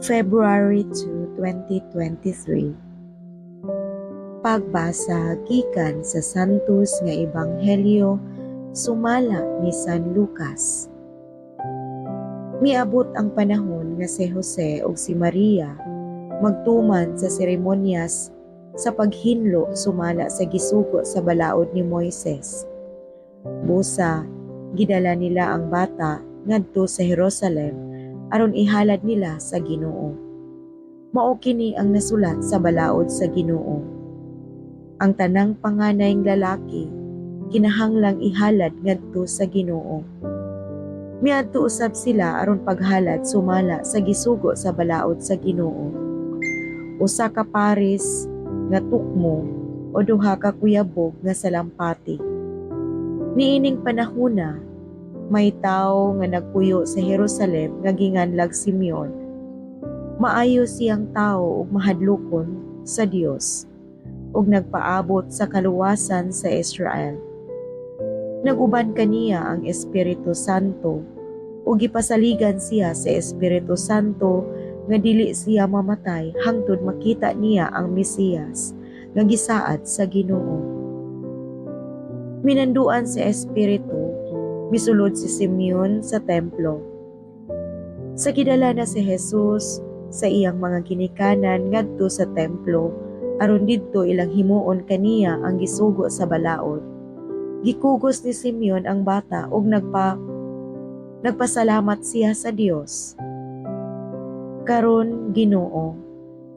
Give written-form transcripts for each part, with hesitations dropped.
February 2, 2023. Pagbasa gikan sa Santos nga Ebanghelyo sumala ni San Lucas. Miabot ang panahon nga si Jose ug si Maria magtuman sa seremonyas sa paghinlo sumala sa gisugo sa balaod ni Moises. Busa, gidala nila ang bata ngadto sa Jerusalem aron ihalad nila sa Ginoo. Mao kini ang nasulat sa balaod sa Ginoo: "Ang tanang panganay lalaki kinahanglang ihalad ngadto sa Ginoo." Miadto usab sila aron paghalad sumala sa gisugo sa balaod sa Ginoo: usa ka paris nga tukmo o duha ka kuyabog nga salampati. Niining panahona, may tawo nga nagpuyo sa Jerusalem nga ginganlag Simeon. Maayo siyang tawo ug mahadlokon sa Dios ug nagpaabot sa kaluwasan sa Israel. Nag-uban kaniya ang Espiritu Santo ug gipasaligan siya sa Espiritu Santo nga dili siya mamatay hangtod makita niya ang Mesiyas nga gisaad sa Ginoo. Minanduan sa Espiritu, misulod si Simeon sa templo. Sa gidala na si Jesus sa iyang mga ginikanan ngadto sa templo aron didto ilang himuon kaniya ang gisugo sa balaod, gikugos ni Simeon ang bata ug nagpasalamat siya sa Dios. "Karon, Ginoo,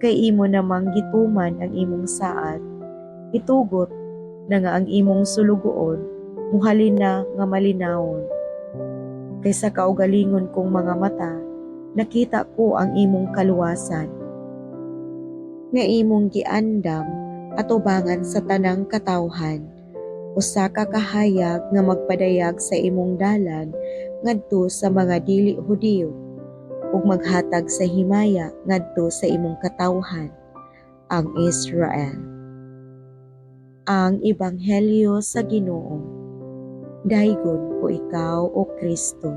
kay imo namang gituman ang imong saad, itugot na nga ang imong sulugoon muhalin na nga malinawon. Kay sa kaugalingon kong mga mata, nakita ko ang imong kaluwasan nga imong giandam atubangan sa tanang katawhan, usa ka kahayag nga magpadayag sa imong dalan ngadto sa mga dili Hudiyo ug maghatag sa himaya ngadto sa imong katawhan, ang Israel." Ang Ebanghelyo sa Ginoo. Daygon ko ikaw, O Kristo.